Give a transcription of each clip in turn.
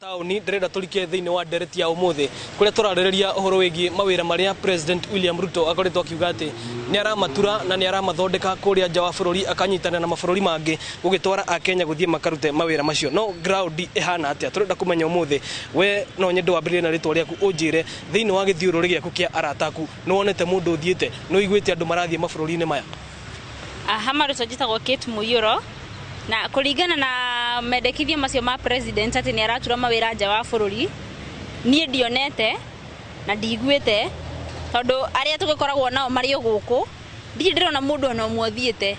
Taũni ndĩrenda tũrike thĩinĩ wa ndereti ya ũmũthĩ kũrĩa tũrarĩrĩria ũhoro wĩgiĩ mawĩra marĩa President William Ruto akoretwo akiuga atĩ nĩ aramatura na nĩ aramathondeka kũrĩa nja wa bũrũri, akanyitanĩra na mabũrũri mangĩ gũgĩtwara Akenya gũthiĩ makarute mawĩra macio. No ground ĩhana atĩa? Tũrenda kũmenya ũmũthĩ. We no nyende wambĩrĩrie na rĩtwa rĩaku, ũnjĩre thĩinĩ wa gĩthiũrũrĩ gĩaku kĩa arata aku, nĩ wonete mũndũ ũthiĩte? Nĩ ũiguĩte andũ marathiĩ mabũrũri-inĩ maya? Aha marĩtwa njĩtagwo Kate Mũiyũro, na kũringana na mendekithio macio ma president atĩ nĩ aratura mawĩra nja wa bũrũri, niĩ ndionete na ndiguĩte, tondũ arĩa tũgĩkoragwo nao marĩ o gũkũ, ndirĩ ndĩrona mũndũ ona ũmwe ũthiĩte,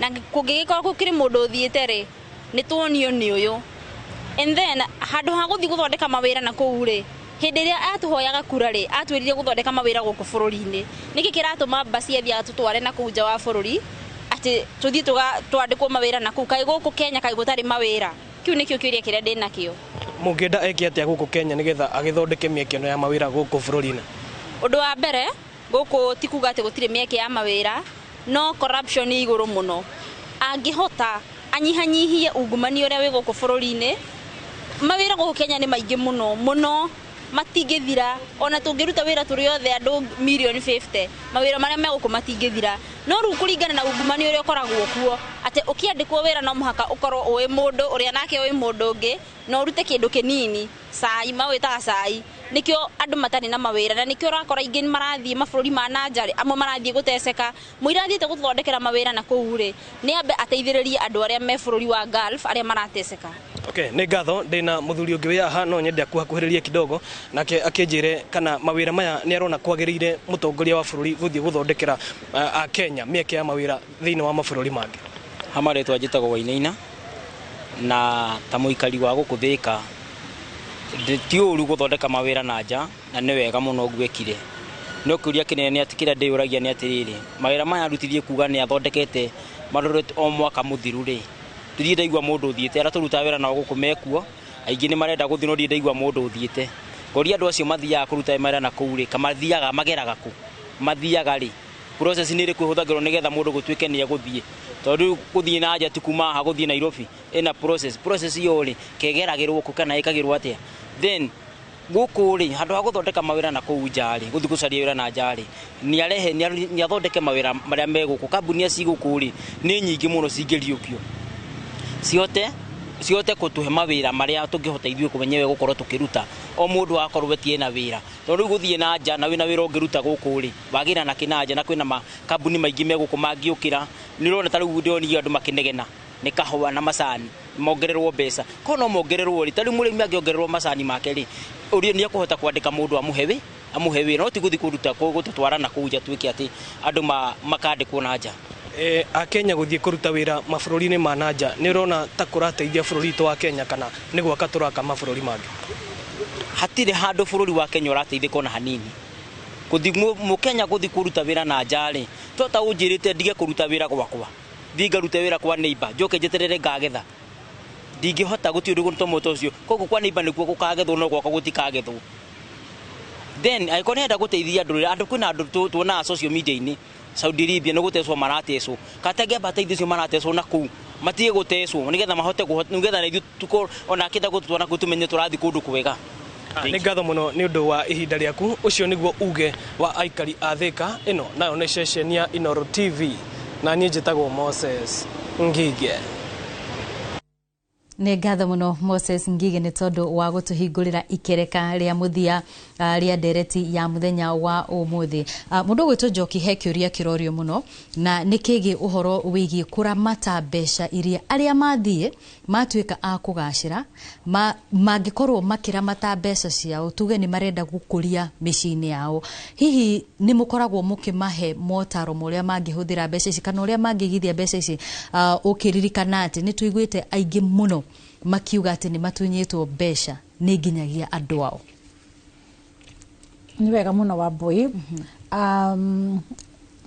na kũngĩgĩkorwo gũkĩrĩ mũndũ ũthiĩte rĩ, nĩ tuonio nĩ ũyũ. And then handũ ha gũthiĩ gũthondeka mawĩra na kũu rĩ, hĩndĩ ĩrĩa atũhoyaga kura rĩ, atwĩrire gũthondeka mawĩra gũkũ bũrũri-inĩ. Nĩkĩ kĩratũma mbasi athiaga tũtware na kũu nja wa bũrũri, atĩ tũthiĩ twandĩkwo mawĩra na kũu? Kaĩ gũkũ Kenya kaĩ gũtarĩ mawĩra? Kĩu nĩkĩo kĩũria kĩrĩa ndĩnakĩo. Mũngĩenda eke atĩa gũkũ Kenya nĩgetha agĩthondeke mĩeke ĩno ya mawĩra gũkũ bũrũri-inĩ? Ũndũ wa mbere, gũkũ ti kuga atĩ gũtirĩ mĩeke ya mawĩra, no corruption ĩ igũrũ mũno. Angĩhota anyihanyihie ungumania ũrĩa wĩ gũkũ bũrũri-inĩ. Mawĩra gũkũ Kenya nĩ maingĩ mũno mũno, matingĩthira. Ona tũngĩruta wĩra tũrĩ othe andũ mirioni 50, mawĩra marĩa me gũkũ matingĩthira. No rĩu kũringana na ungumania ũrĩa ũkoragwo kuo, atĩ ũkĩandĩkwo wĩra no mũhaka ũkorwo ũĩ mũndũ ũrĩa nake ũĩ mũndũ ũngĩ, na ũrute kĩndũ kĩnini, cai mawĩtaga cai. Nĩkĩo andũ matarĩ na mawĩra, na nĩkĩo ũrakora aingĩ nĩ marathiĩ mabũrũri ma na nja rĩ, amwe marathiĩ gũteceka. Mũira athiĩte gũthondekera mawĩra na kũu rĩ, nĩ ambe ateithĩrĩrie andũ arĩa me bũrũri wa Gulf arĩa marateceka. Okay, nĩ ngatho. Ndĩna mũthuri ũngĩ wĩ haha, no nyende akuhakuhĩrĩrie kidogo nake akĩnjĩre kana mawĩra maya nĩ arona kwagĩrĩire mũtongoria wa bũrũri gũthiĩ gũthondekera Akenya mĩeke ya mawĩra thĩinĩ wa mabũrũri mangĩ. Hama rĩtwa njĩtagwo Wainaina, na ta mũikari wa gũkũ Thĩka, ti ũru gũthondeka mawĩra na nja, na nĩ wega mũno ũguo ekire. No kĩũria kĩnene nĩ atĩ kĩrĩa ndĩyũragia nĩ atĩrĩrĩ, mawĩra maya arutithie kuga nĩ athondekete marorete o mwaka mũthiru rĩ, ndirĩ ndaigua mũndũ ũthiĩte. Arĩa tũrutaga wĩra nao gũkũ mekuo aingĩ nĩ marenda gũthiĩ, no ndirĩ ndaigua mũndũ ũthiĩte. Ngoria andũ acio mathiaga kũruta mawĩra na kũu rĩ, kamathiaga mageraga kũ? Mathiaga rĩ? Process nĩ ĩrĩkũ ĩhũthagĩrwo nĩgetha mũndũ gũtuĩke nĩ egũthiĩ? Tondũ rĩu gũthiĩ na nja ti kuma haha gũthiĩ Nairobi, ĩna process. Process ĩyo rĩ, kegeragĩrwo kũ kana ĩkagĩrwo atĩa? Then gũkũ rĩ, handũ ha gũthondeka mawĩra na kũu nja rĩ, gũthiĩ gũcaria wĩra na nja rĩ, nĩ arehe, nĩ athondeke mawĩra marĩa me gũkũ. Kambuni iria ci gũkũ rĩ, nĩ nyingĩ mũno cingĩriũkio, cihote gũtũhe mawĩra marĩa tũngĩhota ithuĩ kwenyewe gũkorwo tũkĩruta. O mũndũ akorwo etie na wĩra, tondũ rĩu gũthiĩ na nja na wĩna wĩra ũngĩruta gũkũ rĩ, wagĩra na kĩ na nja? Na kwĩna makambuni maingĩ me gũkũ mangĩũkĩra. Nĩ ũrona ta rĩu ndĩronire andũ makĩnegena nĩ kahũa na macani mongererwo mbeca. Korwo no mongererwo rĩ, ta rĩu mũrĩmi angĩongererwo macani make rĩ, ũrĩa nĩ ekũhota kwandĩka mũndũ amũhe wĩra, no ti gũthiĩ kũruta gũtũtwara na kũu nja tuĩke atĩ andũ makandĩkwo na nja. Akenya gũthiĩ kũruta wĩra mabũrũri-inĩ ma na nja, nĩ ũrona ta kũrateithia bũrũri witũ wa Kenya kana nĩ gwaka tũraka mabũrũri mangĩ? Hatirĩ handũ bũrũri wa Kenya ũrateithĩka ona hanini. Gũthiĩ mũkenya gũthiĩ kũruta wĩra na nja rĩ, to ta ũnjĩrĩte ndige kũruta wĩra gwakwa, thiĩ ngarute wĩra kwa neighbor, njoke njeterere ngagetha, ndingĩhota. Gũtirĩ ũndũ ta ũcio. Koguo kwa neighbor nĩkuo gũkagethwo, no gwakwa gũtikagethwo. Then angĩkorwo nĩarenda gũteithia andũ rĩ, andũ kwĩna andũ tuonaga social media-inĩ Saudi Arabia nĩ gũtecwo maratecwo, kata angĩamba ateithie acio maratecwo na kũu matige gũtecwo, nĩgetha mahote, nĩgetha na ithuĩ tukorwo ona akĩenda gũtũtwara kũu tũmenye tũrathiĩ kũndũ kwega. Nĩ ngatho mũno nĩ ũndũ wa ihinda rĩaku. Ũcio nĩguo uge wa aikari a Thĩka. Ĩno nayo nĩ ceceni ya Inooro TV, na niĩ njĩtagwo Moses Ngige. Nĩ ngatho mũno Moses Ngige nĩ tondũ wa gũtũhingũrĩra ikereka rĩa mũthia rĩa ndereti ya mũthenya wa ũmũthĩ. Mũndũ ũgwĩtwo Njoki, he kĩũria kĩrorio mũno na nĩ kĩgiĩ ũhoro wĩgiĩ kũramata mbeca iria arĩa mathiĩ matuĩka a kũgacĩra, mangĩkorwo makĩramata mbeca ciao, tuge nĩ marenda gũkũria mĩciĩ-inĩ yao, hihi nĩ mũkoragwo mũkĩmahe motaro ma ũrĩa mangĩhũthĩra mbeca ici kana ũrĩa mangĩigithia mbeca ici, ũkĩririkana atĩ nĩ tũiguĩte aingĩ mũno makiuga atĩ nĩ matunyĩtwo mbeca nĩ nginyagia andũ ao? Nĩ wega mũno, Wambui.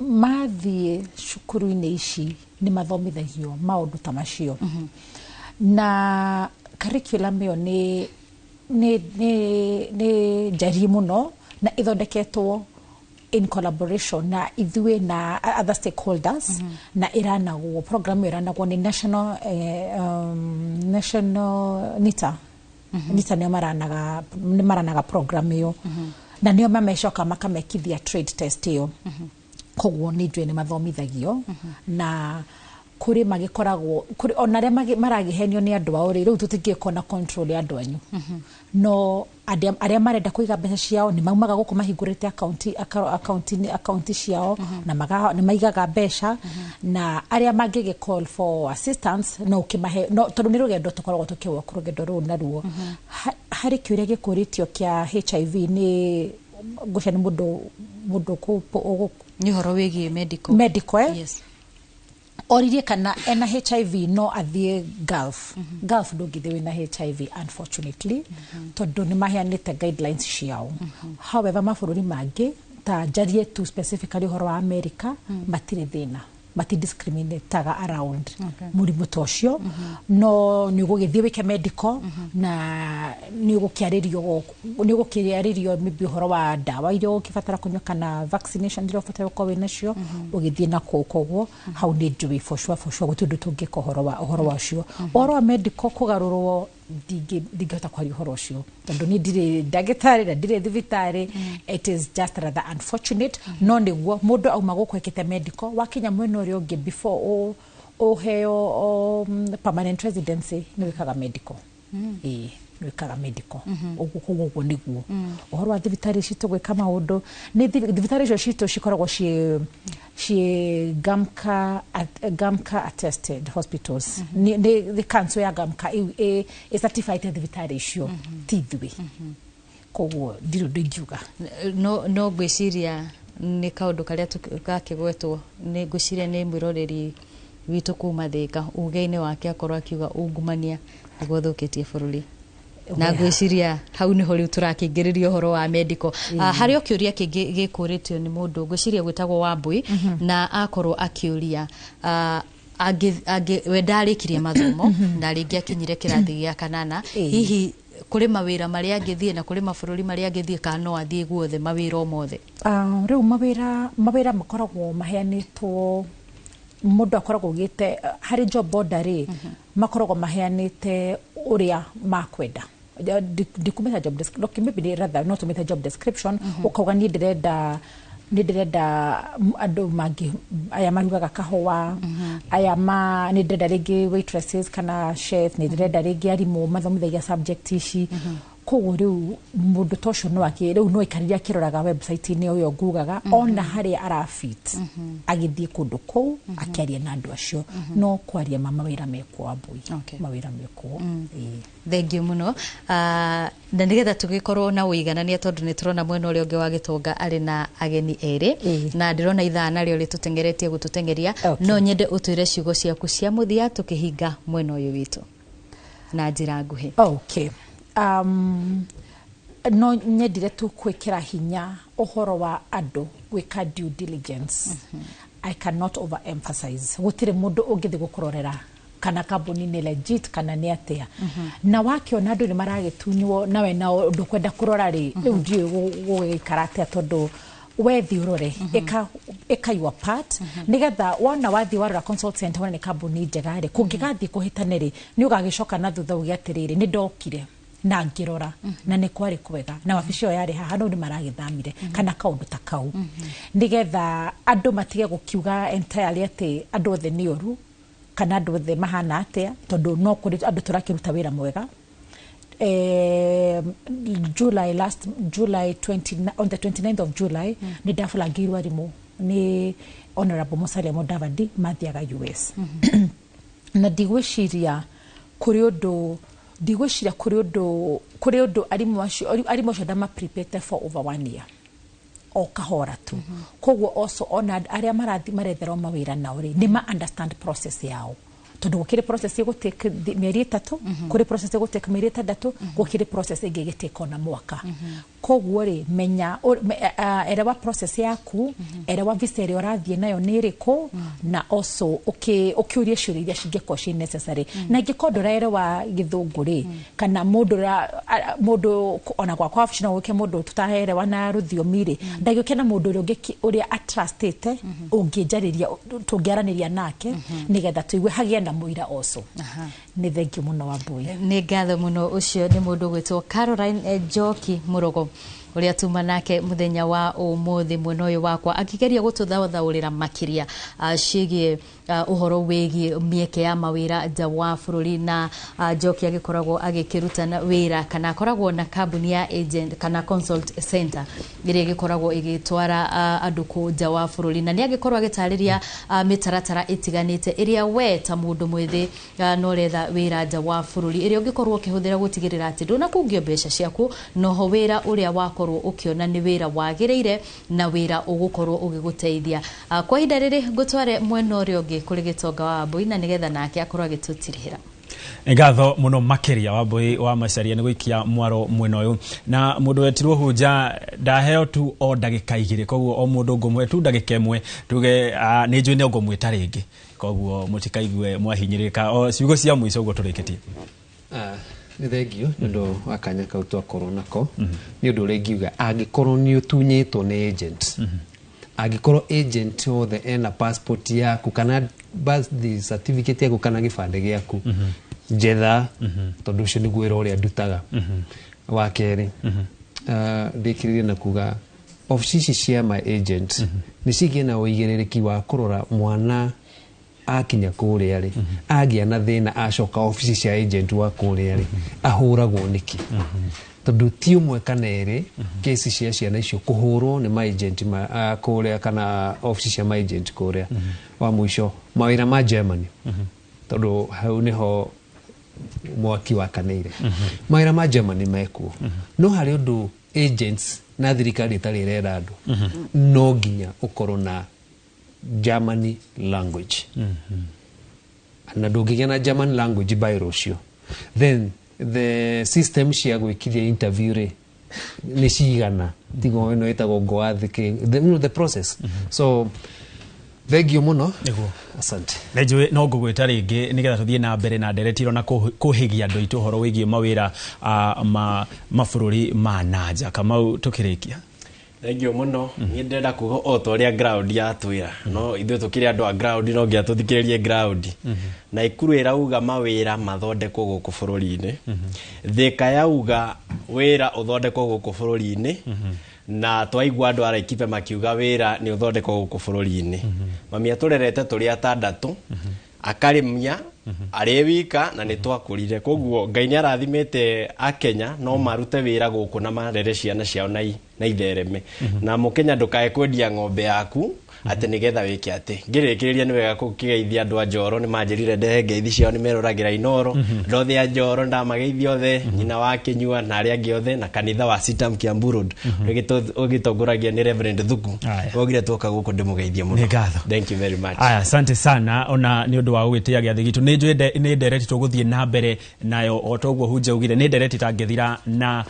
Mathiĩ cukuru-inĩ ici nĩ mathomithagio maũndũ ta macio, na curriculum ĩyo nĩ njariĩ mũno na ĩthondeketwo in collaboration na ithuĩ na other stakeholders, na ĩranagwo, program ĩyo ĩranagwo nĩ national NITA. NITA nĩo maranaga, nĩ maranaga program ĩyo na nĩo mamecoka makamekithia trade test ĩyo. Koguo nĩ njũĩ nĩ mathomithagio na kũrĩ magĩkoragwo kũrĩ ona arĩa maragĩhenio nĩ andũ ao rĩ, rĩu tũtingĩkorwo na control ya andũ anyu, no arĩa marenda kũiga mbeca ciao nĩ maumaga gũkũ mahingũrĩte akaunti ciao na nĩ maigaga mbeca, na arĩa mangĩgĩ call for assistance no ũkĩmahe, no tondũ nĩ rũgendo tũkoragwo tũkĩwalk rũgendo rũu naruo. Harĩ kĩũria gĩkũrĩtio kĩa HIV, nĩ ngũcia nĩ mũndũ Nĩ ũhoro wĩgiĩ medical. Medical, eh? Yes. Oririe kana ena HIV no athiĩ Gulf. Gulf ndũngĩthiĩ wĩna HIV, unfortunately, tondũ nĩ maheanĩte guidelines ciao. However, mabũrũri mangĩ ta njarie tu specifically ũhoro wa America, matirĩ thĩna, matidiscriminataga around mũrimũ ta ũcio. No nĩ ũgũgĩthiĩ wĩke medical na nĩ ũgũkĩarĩrio maybe ũhoro wa ndawa iria ũgũkĩbatara kũnyua kana vaccination iria ũbatara gũkorwo wĩ nacio ũgĩthiĩ na kũu. Koguo hau nĩ njũĩ for sure gũtirĩ ũndũ tũngĩka ũhoro wa ũcio. Ũhoro wa medical kũgarũrwo, ndingĩhota kwaria ũhoro ũcio tondũ niĩ ndirĩ ndagĩtarĩ na ndirĩ thibitarĩ. It is just rather unfortunate, no nĩguo mũndũ auma gũkũ ekĩte medical, wakinya mwena ũrĩa ũngĩ, before ũheo permanent residency nĩ wĩkaga medical. Ĩĩ, nĩ wĩkaga medical ũguo. Koguo ũguo nĩguo ũhoro wa thibitarĩ citũ gwĩka maũndũ. Nĩ thibitarĩ icio citũ cikoragwo ciĩ GAMCA attested hospitals. Nĩ council ya GAMCA ĩ certified thibitarĩ icio, ti ithuĩ. Koguo ndirĩ ũndũ ingiuga. No ngwĩciria nĩ kaũndũ karĩa gakĩgwetwo, nĩ ngwĩciria nĩ mwĩroreri witũ kuma Thĩka, uge-inĩ wake akorwo akiuga ungumania nĩguo ũthũkĩtie bũrũri, na ngwĩciria hau nĩho rĩu tũrakĩingĩrĩria ũhoro wa medical. Harĩ o kĩũria kĩngĩ gĩkũrĩtio nĩ mũndũ ngwĩciria gwĩtagwo Wambui, na akorwo akĩũria angĩ we ndarĩkirie mathomo na rĩngĩ akinyire kĩrathi gĩa kanana, hihi kũrĩ mawĩra marĩa angĩthiĩ na kũrĩ mabũrũri marĩa angĩthiĩ, kana no athiĩ guothe mawĩra o mothe? Rĩu mawĩra makoragwo maheanĩtwo, mũndũ akoragwo ũgĩte harĩ job order rĩ, makoragwo maheanĩte ũrĩa makwenda. Ndikumĩta job description, okay, maybe nĩ rather no tũmĩte job description, ũkauga niĩ ndĩrenda andũ mangĩ aya marugaga kahũa, aya ma nĩ ndĩrenda rĩngĩ waitresses kana chef, nĩ ndĩrenda rĩngĩ arimũ mathomithagia subject ici. Koguo rĩu mũndũ ta ũcio no akĩ rĩu no aikarire akĩroraga website-inĩ ĩyo ngugaga ona harĩa arafit, agĩthiĩ kũndũ kũu akĩaria na andũ acio. No kwaria ma mawĩra mekuo, Wambui. Mawĩra mekuo, ĩĩ. Thengiũ mũno. Na nĩgetha tũgĩkorwo na ũiganania, tondũ nĩ tũrona mwena ũrĩa ũngĩ wa gĩtonga arĩ na ageni erĩ, na ndĩrona ithaa narĩo rĩtũteng'eretie gũtũteng'eria. No nyende ũtwĩre ciugo ciaku cia mũthia tũkĩhinga mwena ũyũ witũ na njĩra nguhĩ. Okay. No nyendire tu gwĩkĩra hinya ũhoro wa andũ gwĩka due diligence. I cannot overemphasize, gũtirĩ mũndũ ũngĩthiĩ gũkũrorera kana kambuni nĩ legit kana nĩ atĩa. Na wakĩona andũ nĩ maragĩtunywo nawe na ndũkwenda kũrora rĩ, rĩu ndiũĩ gũgĩikara atĩa, tondũ we thiĩ ũrore, ĩka your part, nĩgetha wona wathiĩ warora consult center wona nĩ kambuni njega rĩ, kũngĩgathiĩ kũhĩtane rĩ, nĩ ũgagĩcoka na thutha uge atĩrĩrĩ, nĩ ndokire na ngĩrora na nĩ kwarĩ kwega na wabici ĩyo yarĩ haha, no nĩ maragĩthamire kana kaũndũ ta kau, nĩgetha andũ matige gũkiuga entirely atĩ andũ othe nĩ oru kana andũ othe mahana atĩa, tondũ no kũrĩ andũ tũrakĩruta wĩra mwega. July last July 20, on the 29th of July, nĩ ndabulangĩirwo arimũ nĩ Honorable Musalia Mudavadi mathiaga US, na ndigwĩciria kũrĩ ũndũ arimũ acio ndamaprepare for over one year o kahora tu. Koguo also ona arĩa marathi maretherwo mawĩra nao rĩ, nĩ ma understand process yao, tondũ gũkĩrĩ process ĩgũtake mĩeri 3, kũrĩ process ĩgũtake mĩeri 6, gũkĩrĩ process ĩngĩ ĩgĩtake ona mwaka. Koguo rĩ, menya erewa process yaku, erewa visa ĩrĩa ũrathiĩ nayo nĩ ĩrĩkũ, na also ũkĩũrie ciũria iria cingĩkorwo ciĩ necessary. Na ingĩkorwo ndũraerewa gĩthũngũ rĩ, kana mũndũ ona gwakwa wabici no gũke mũndũ tũtarerewa na rũthiomi rĩ, ndagĩũke na mũndũ ũrĩa ũngĩ ũrĩa atrustĩte ũngĩnjarĩria, tũngĩaranĩria nake, nĩgetha tũigue hagĩe na Kwĩna mũira also. Nĩ thengiũ mũno, Wambui. Nĩ ngatho mũno. Ũcio nĩ mũndũ ũgwĩtwo Caroline Njoki Mũrogo, ũrĩa tuma nake mũthenya wa ũmũthĩ mwena ũyũ wakwa, akĩgeria gũtũthaũthaũrĩra makĩria ciĩgiĩ ũhoro wĩgiĩ mĩeke ya mawĩra nja wa bũrũri. Na Njoki agĩkoragwo agĩkĩruta wĩra kana akoragwo na kambuni ya agent kana consult center ĩrĩa ĩgĩkoragwo ĩgĩtwara andũ kũ nja wa bũrũri, na nĩ agĩkorwo agĩtarĩria mĩtaratara ĩtiganĩte ĩrĩa we ta mũndũ mwĩthĩ no ũretha wĩra nja wa bũrũri, ĩrĩa ũngĩkorwo ũkĩhũthĩra gũtigĩrĩra atĩ ndũnakungio mbeca ciaku, noho wĩra ũrĩa wakorwo ũkĩona nĩ wĩra wagĩrĩire na wĩra ũgũkorwo ũgĩgũteithia. Kwa ihinda rĩrĩ ngũtware mwena ũrĩa ũngĩ kũrĩ Gĩtonga wa Wambui, na nĩgetha nake akorwo agĩtũtirihĩra. Ngatho muno makiria, Wambui wa Macaria, nĩ gũikia mwaro mwena ũyũ. Na mũndũ wetirwo Hunja, ndaheo tu o ndagĩka 2, koguo o mũndũ ngũmũhe tu ndagĩka 1, tuge nĩ njũĩ nĩ ngũmwĩta rĩngĩ, koguo mũtikaigue mwahinyĩrĩka. O ciugo cia mũico ũguo tũrĩkĩtie. Nĩ thengio nĩ ũndũ wa kanya kau twakorwo nako. Nĩ ũndũ ũrĩa ingiuga, angĩkorwo nĩ ũtunyĩtwo nĩ agent, angĩkorwo agent othe ena passport yaku kana birth certificate yaku kana gĩbandĩ gĩaku, njetha, tondũ ũcio nĩguo wĩra ũrĩa ndutaga. Wa kerĩ, ndĩkĩrĩrie na kuga obici ici cia my agent nĩ cigĩe na ũigĩrĩrĩki wa kũrora mwana akinya kũrĩa rĩ, agĩa na thĩna acoka obici cia agent wa kũrĩa rĩ, ahũragwo nĩkĩ? Tondũ ti ũmwe kana erĩ kesi cia ciana icio kũhũrwo nĩ ma agent kũrĩa kana obici cia ma agent kũrĩa. Wa mũico, mawĩra ma Germany, tondũ hau nĩho mwaki wakanĩire, mawĩra ma Germany mekuo, no harĩ ũndũ agents na thirikari ĩtarĩ ĩrera andũ, no nginya ũkorwo na Germany language, na ndũngĩgĩa na German language by rũciũ, then the system cia gwĩkithia interview rĩ nĩ cigana tigo ĩno ĩtagwo goath the process. So thengio mũno. Nĩguo. Asante. Nĩ njũĩ no ngũgwĩta rĩngĩ nĩgetha tũthiĩ na mbere na ndereti ĩno na kũhĩgia andũ aitũ ũhoro wĩgiĩ mawĩra ma mabũrũri ma nanja. Kamau, tũkĩrĩkia. Thengio mũno. Niĩ ndĩrenda kuga o ta ũrĩa ground yatwĩra, no ithuĩ tũkĩrĩ andũ a ground, no nginya tũthikĩrĩrie ground. Na Ikuru ĩrauga mawĩra mathondekwo gũkũ bũrũri-inĩ, Thĩka yauga wĩra ũthondekwo gũkũ bũrũri-inĩ, na twaigua andũ a Laikipia makiuga wĩra nĩ ũthondekwo gũkũ bũrũri-inĩ. Mami atũrerete tũrĩ atandatũ, akarĩmia arĩ wika, na nĩ twakũrire. Koguo Ngai nĩ arathimĩte akenya no marute wĩra gũkũ na marere ciana ciao na ithereme. Na mũkenya, ndũkae kwendia ng'ombe yaku atĩ nĩgetha wĩke atĩ. Ngĩrĩkĩrĩria, nĩ wega kũkĩgeithia andũ a Njoro, nĩ manjĩrire ndehe ngeithi ciao, nĩ meroragĩra Inoro. Andũ othe a Njoro ndamageithia othe, nyina wa Kĩnyua na arĩa angĩ othe, na kanitha wa Sitam Kiambu Road ũgĩtongoragia nĩ Reverend Thuku. Aya. Wogire tuoka gũkũ ndĩmũgeithie mũno. Nĩ ngatho. Thank you very much. Aya, asante sana ona nĩ ũndũ wa gũgĩtĩa gĩathĩ gitũ. Nĩ njũĩ nĩ ndereti tũgũthiĩ na mbere nayo, o toguo Hunja ugire nĩ ndereti itangĩthira na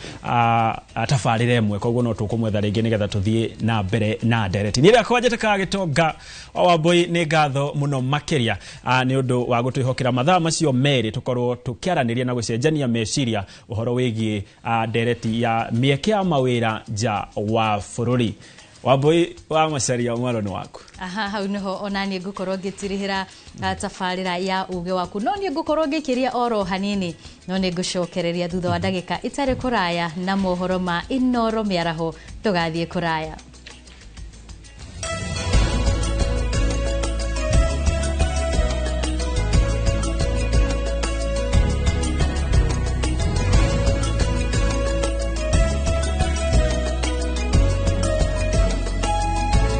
tabarĩra ĩmwe, koguo no tũkũmwetha rĩngĩ nĩgetha tũthiĩ na mbere na ndereti. Niĩ rĩakwa njĩtĩkaga Gĩtonga wa Wambui. Nĩ ngatho mũno makĩria nĩ ũndũ wa gũtwĩhokera mathaa macio merĩ tũkorwo tũkĩaranĩria na gũcenjania meciria ũhoro wĩgiĩ ndereti ya mĩeke ya mawĩra nja wa bũrũri. Wambui wa Macaria, mwaro nĩ waku. Aha, hau niho ona niĩ ngũkorwo ngĩtirihĩra tabarĩra ya uge waku, no niĩ ngũkorwo ngĩkĩria oro hanini, no nĩ ngũcokereria thutha wa ndagĩka itarĩ kũraya na mohoro ma Inoro mĩaraho. Ndũgathiĩ kũraya.